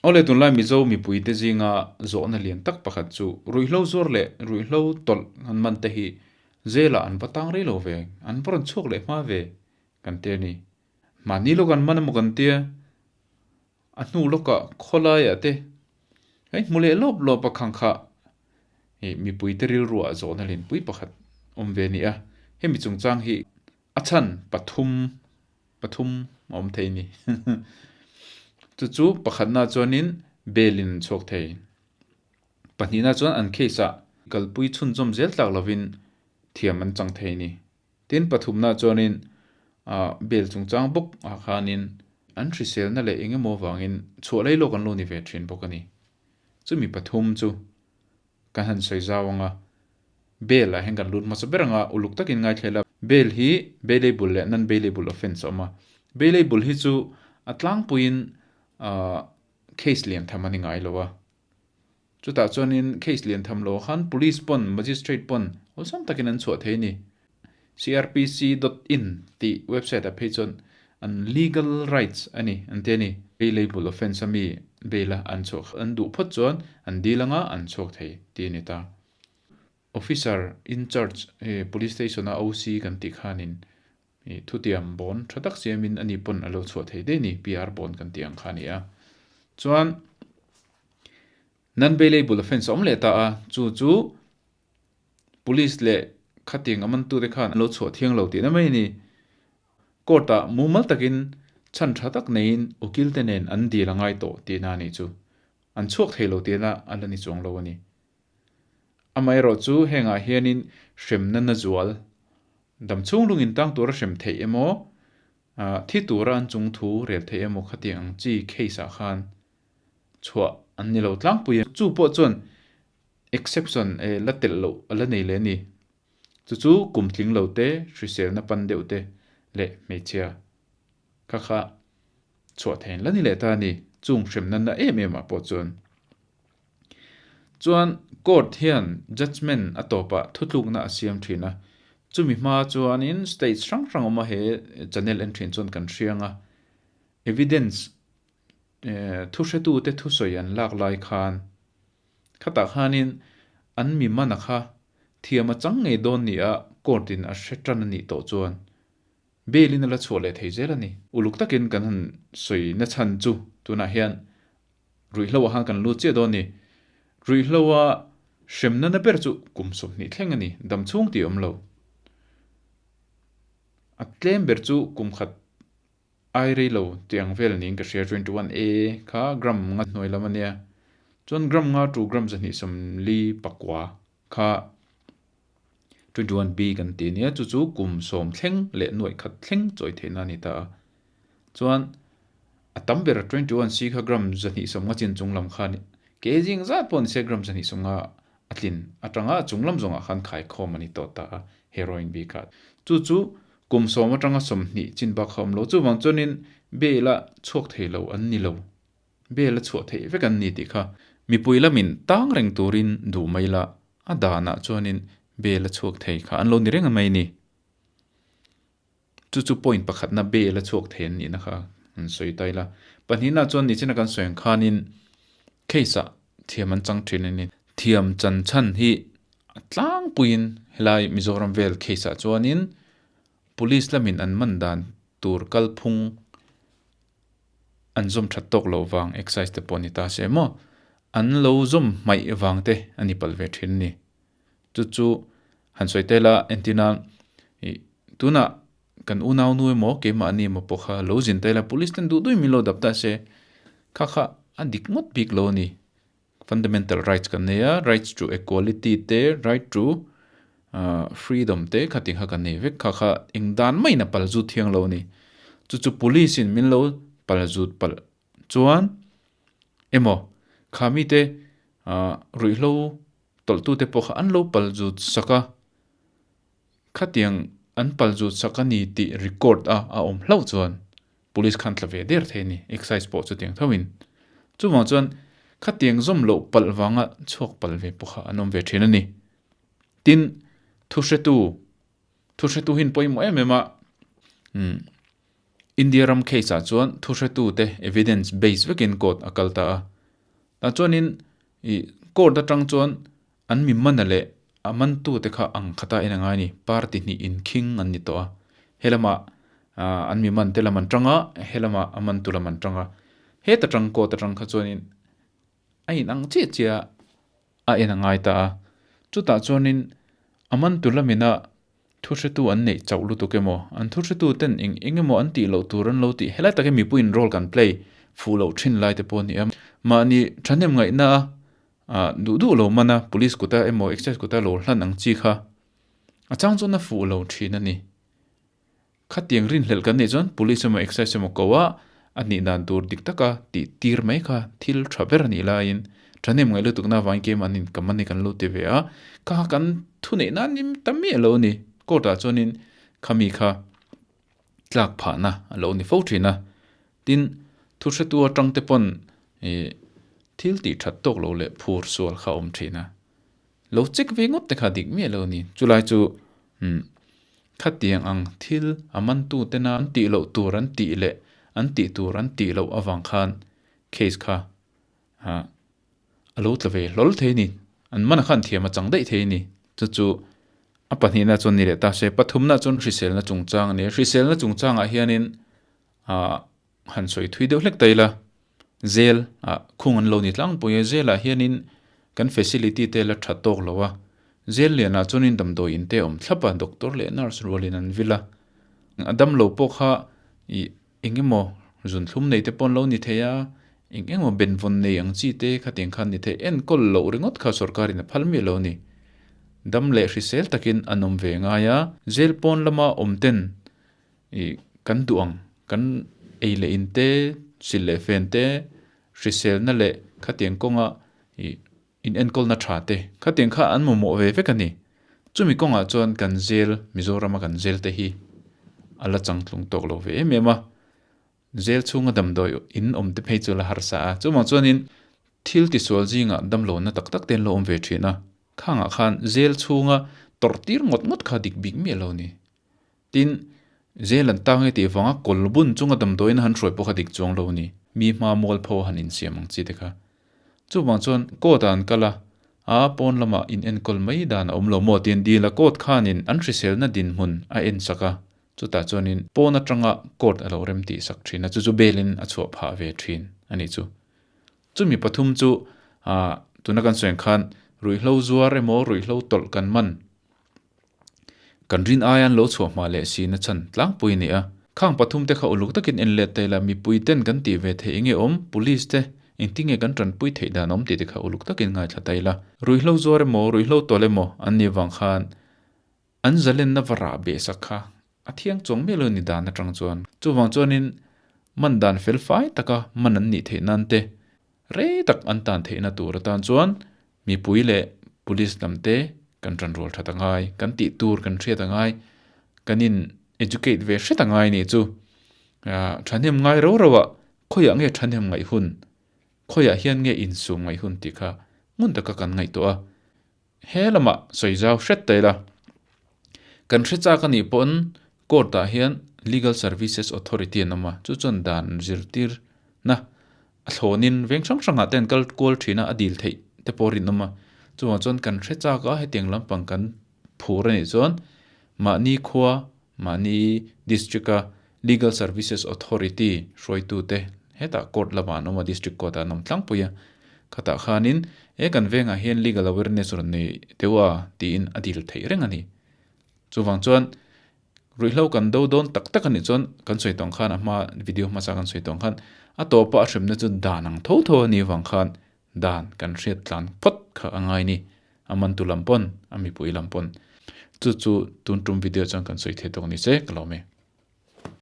Awle tunlai Mizo mipuite zinga zawhna lian tak pakhat chu ruihhlo zuar leh ruihhlo tawlh an man te hi zelah an va tang rei lo ve, an va rawn chhuak leh hma ve kan ti a ni. Mahni lawk an man emaw kan tia, a hnu lawkah khawlaiah te hei hmu leh lawp lawp a khang kha ih mipuite rilruah zawhna lianpui pakhat awm ve a ni a. Hemi chungchang hi a chhan pathum pathum a awm thei a ni. Chu chu pakhatna chuanin bail in an chhuak thei. Pahnihna chuan an case ah kalpui chhunzawm zel tlak lovin thiam an chang thei a ni. Tin, pathumna chuanin bail chungchang bawk ah khanin an hriselna leh eng emaw vangin chhuah lei lawk an lo ni ve thin bawk a ni. Chumi pathum chu kan han sawi zau ang a, bail ah hian kan lut hmasa ber ang a, uluk takin ngaithla ila. Bail hi bailable leh non-bailable offence a awm a. Bailable hi chu a tlangpuiin case lian tham a ni ngai lo a. Chutah chuanin case lian tham lo khan police pawn magistrate pawn awlsam takin an chhuah thei a ni. CRPC dot in tih website ah phei chuan an legal rights a ni an ti a ni. Bailable offence a mi bail a an chhuah an duh phawt chuan an dil anga an chhuak thei tih a ni ta. Officer in charge police station a OC kan tih khanin thutiam bawn tha tak siamin ani pawn a lo chhuah thei daih a ni, PR bawn kan tih ang kha a ni a. Chuan non-bailable offence a awm leh ta a, chu chu police leh khatiang a mantute khan an lo chhuah thiang lo tihna mai a ni. Court ah mumal takin chhan tha tak neiin ukil te nen an dil a ngai tawh tihna a nih chu. An chhuak thei lo tihna a la ni chuang lo a ni. Amaherawh chu hengah hianin hremna na zual Dam chhung lungin tang tura hrem theih emaw, thi tura an chung thu rel theih emaw khatiang ang chi case ah khan chhuah an ni lo tlangpui a. Chu pawh chuan exception la telh loh a la nei leh a ni. Chu chu kum tling lo te, hriselna pan deuh te leh hmeichhia kha kha chhuah theih an la ni leh ta a ni. Chung hremna na em em ah pawh chuan. Chuan court hian judgement a tawpah thutlukna a siam thin a, chumi hma chuanin state hrang hrang awma he channel en thin chuan kan hriang a, evidence thuhretute thusawi an lak lai khan khatah khanin an mi mana kha thiam a chang ngei dawn ni a court in a hre tan a nih tawh chuan bail in a la chhuah leh thei zel a ni. Uluk takin kan han sawi nachhan chu tunah hian Ruihhlo ah khan kan lut chiah dawn ni. Ruihhlo a hremna na ber chu kum 20 thleng a ni, dam chhung tih a awm lo. A tlem ber chu kum khat ai rei lo tih ang vel niin ka hria, 21 A kha gram nga hnuai lam a nia. Chuan gram nga to gram 249 kha 21 B kan ti nia, chu chu kum 10 thleng leh nuaih khat thleng chawi theihna a ni ta a. Chuan a tam ber 21 C kha gram 250 chin chung lam khan ke zing zat pawh ni se gram 250 a tlin atanga a chung lam zawngah khan khaikhawm a ni tawh ta a heroin bikah. Chu chu kum 10 atanga 20 chin bak kha awm lo. Chuvang chuanin bail a chhuak thei lo an ni lo. Bail a chhuah theih vek an ni tih kha mipui lamin tang reng turin duh mai la a danah chuanin bail a chhuak thei kha an lo ni reng mai ni. Chu chu point pakhatna bail a chhuak thei an nihna kha an sawi ta ila. Pahnihna chuan nichina kan sawi ang khanin case ah thiam an chang thin a ni. Thiam chan chhan hi a tlangpuiin helai Mizoram vel case ah chuanin police lamin an man dan tur kalphung an zawm that tawk loh vang excise te pawh ni ta se maw an lo zawm hmaih vang te a ni palh ve thin a ni. Chu chu han sawi tel a, entina ih tunah kan unau nu emaw keimahni emaw pawh kha lo zin tel a, police ten duh duhin min lo dap ta se, kha kha a dik ngawt bik lo a ni. Fundamental rights kan nei a, rights to equality te, right to freedom te kha tih kha kan nei vek, kha kha eng dan maiin a pal zut thiang lo a ni. Chu chu police in min lo pal zut palh chuan emaw kha mite ruihhlo Tawlhtute pawh kha an lo pal zut sak a, khatiang an pal zut sak a ni tih record a a awm hlauh chuan police khan tla ve der thei a ni, excise pawh chutiang thoin. Chuvang chuan khatiang zawm loh palh vanga chhuak palh ve pawh kha an awm ve thin a ni. Tin, thuhretu, thuhretu hi an pawimawh em em a, umm India ram case ah chuan thuhretute evidence base vekin court a kal ta a. Tah chuanin ih court atang chuan an mi mana leh a mantute kha ang khata en a ngai a ni. Party hnih inkhing an ni tawh a. He lamah ah an mi mante lam an tang a, he lamah a mantu lam an tang a. Heta tang court atang kha chuanin a inang chiah chiah a en a ngai ta a. Chutah chuanin a mantu lamina Thu hretu an neih chauh lutuk emaw, an thu hretu ten eng eng emaw an tih loh tur an lo tih helai takin mipuiin role kan play fuh loh thin lai te pawh a ni a. Mahni thahnem ngaihna a duh duh lo man a, police kuta emaw excise kuta lo hlan ang chi kha a chang chuan a fuh lo thin a ni. Khatiang rinhlelh kan neih chuan police emaw excise emaw ko a, a nih dan tur dik taka tih tir mai kha thil tha ber a nih laiin thahnem ngaih lutukna avangin keimah nin ka man hi kan lo ti ve a, kha kha kan thuneih nan in ta miah lo a ni. Court ah chuanin khami kha tlak phahna a lo ni fo thin a, tin thu hretu atang te pawn ih thil tih that tawk lo leh phur sual kha a awm thin a. Lo check ve ngawt te kha dik miah lo a ni. Chulai chu umm khatiang ang thil a mantu tena an tih loh tur an tih leh an tih tur an tih loh avang khan case kha ah a lo tla ve hlawl thei a ni. An mana khan thiam a chang daih thei a ni. Chu chu a pahnihna chuan ni leh ta se. Pathumna chuan hriselna chungchang a ni a. Hriselna chungchangah hianin ah han sawi thui deuh hlek ta ila, zel ah khung an lo ni tlangpui a, zel ah hianin kan facility te la tha tawk lo a, zel lian ah chuanin damdawi in te a awm thlap a, doctor leh nurse rualin an vil a, a damlo pawh kha ih eng emaw zunthlum nei te pawh an lo ni thei a, eng emaw benvawn nei ang chi te khatiang khan ni thei, enkawl loh ringawt kha sorkarin a phal miah lo a ni. Dam leh hrisel takin an awm ve ngai a, zel pawn lama awm ten Ih, kan duh ang, kan ei leh in te, sil leh fen te, hriselna leh khatiang kawnga ih inenkawlna tha te, khatiang kha an mamawh ve vek a ni. Chumi kawngah chuan kan zel, Mizorama kan zel te hi a la changtlung tawk lo ve em em a. Zel chhunga damdawi in awm te phei chu la harsa a. Chuvang chuanin thil tisual zingah damlohna tak tak te an lo awm ve thin a. Khangah khan zel chhunga tawrh tir ngawt ngawt kha dik bik miah lo a ni. Tin, zel an tang e tih vanga kawl bun chunga damdawiin a han hruai pawh kha dik chuang lo a ni. Mi hma mualpho a han insiam ang chi te kha. Chuvang chuan court ah an kal a, a pawn lamah in enkawl mai dan a awm lo maw tiin dil a court khanin an hriselna dinhmun a en sak a, chutah chuanin pawn atanga court a lo rem tih sak thin a, chu chu bail in a chhuah phah ve thin a nih chu. Chumi pathum chu ah tuna kan sawi ang khan ruihhlo zuar emaw ruihhlo tawlh kan man Kan rin aia an lo chhuah hma leh si na chhan tlangpui a ni a. Khang pathum te kha uluk takin en let ta ila mipui ten kan tih ve theih enge awm, police te engtin nge kan tanpui theih dan awm tih te kha uluk takin ngaithla ta ila. Ruihhlo zuar emaw, ruihhlo tawlh emaw an nih vang khan an zalenna va rah beh sak kha a thiang chuang miah lo ni dan atang chuan. Chuvang chuanin man dan fel fai taka man an nih theih nan te rei tak an tan theihna tur atan chuan Mipui leh police lam te kan tanrual that a ngai, kan tih tur kan hriat a ngai, kan in educate ve hret a ngai nih chu. Thahnem ngai rau rau ah khawiah nge thahnem ngaih hun, khawiah hian nge insum ngaih hun tih kha ngun taka kan ngaihtuah a. He lamah sawi zau hret ta ila, kan hre chak a nih pawn court ah hian Legal Services Authority an awm a, chu chuan dan zirtirna A thlawnin veng hrang hrangah te an kal kual thin a, a dil theih te pawh a rinawm a. Chuvang chuan kan hre chak a, hetiang lampang kan phur a nih chuan mahni khua, mahni district a Legal Services Authority hruaitute hetah court lamah an awm a, district court ah an awm tlangpui a. Khatah khanin he kan vengah hian legal awareness rawn nei teuh a tiin a dil theih reng a ni. Chuvang chuan Ruihhlo kan do dawn tak tak a nih chuan kan sawi tawng khan a hma video hmasa kan sawi tawng khan a tawpa a hremna chu dan ang tho tho a nih avang khan dan kan hriat tlan phawt kha a ngai ni. A mantu lam pawn, a mipui lam pawn. Chu chu tun tum video chuan kan sawi thei tawk ni se ka lawm e.